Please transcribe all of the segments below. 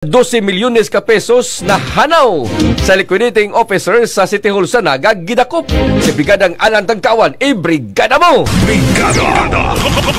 12 milyones ka pesos na hanaw sa liquidating officer sa City Hall sa Naga gidakop. Si Brigadang Alan Tangkawan, i-brigada mo! Brigada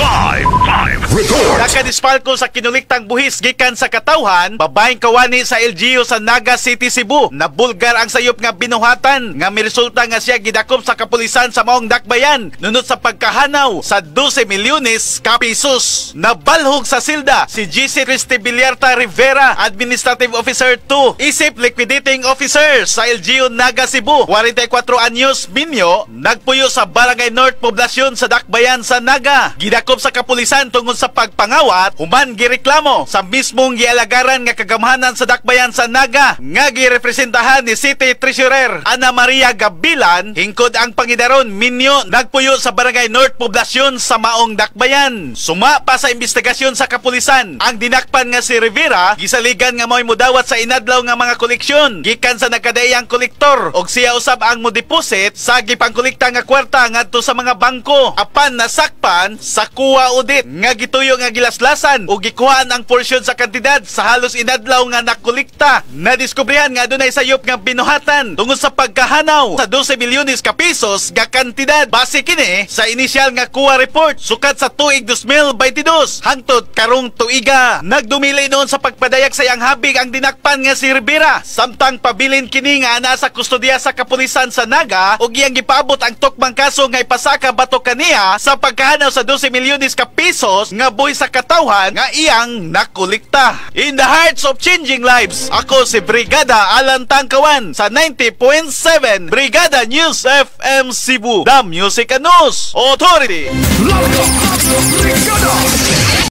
Live Live Report. Nakadispalko sa kinuliktang buhis gikan sa katawhan, babaeng kawani sa LGU sa Naga City, Cebu. Nabulgar ang sayop nga binuhatan nga miresulta nga siya gidakop sa kapulisan sa maong dakbayan nunot sa pagkahanaw sa 12 milyones ka pesos. Nabalhog sa silda si GC Christy Villarta Rivera, Administrative Officer 2, isip Liquidating Officer sa LGU Naga Cebu. 44 anyos minyo, nagpuyo sa Barangay North Poblasyon sa Dakbayan sa Naga. Gidakop sa kapulisan tungod sa pagpangawat, human gireklamo sa mismong gialagaran nga kagamhanan sa Dakbayan sa Naga nga girepresentahan ni City Treasurer Ana Maria Gabilan hingkod ang pangidaron minyo nagpuyo sa Barangay North Poblasyon sa maong Dakbayan. Suma pa sa investigasyon sa kapulisan, ang dinakpan nga si Rivera gisaligan nga mao'y mudawat sa inadlaw nga mga koleksyon gikan sa nagkadaiyang kolektor og siya usab ang modeposit sa gipangkolekta nga kwarta ngadto sa mga bangko, apan nasakpan sa kuwa audit nga gituyo nga gilaslasan o gikuhaan ang porsyon sa kantidad sa halos inadlaw nga nakolekta. Nadiskubrehan nga adunay sayop nga binuhatan tungod sa pagkahanaw sa 12 milyones ka pesos nga kantidad base kini sa inisyal nga kuwa report sukat sa tuig 2022 hangtod karong tuiga. Nagdumili noon sa pagpadayag sa iyang habig ang dinakpan nga si Rivera samtang pabilin kini nga ana sa kustodiya sa kapulisan sa Naga ug iyang gipaabot ang tukmang kaso nga ipasaka batok kaniya sa pagkahanaw sa 12 milyones ka pesos nga buhis sa katawhan nga iyang nakolekta. In the hearts of changing lives, ako si Brigada Alan Tangkawan sa 90.7 Brigada News FM Cebu, The Music and News Authority. Brigada.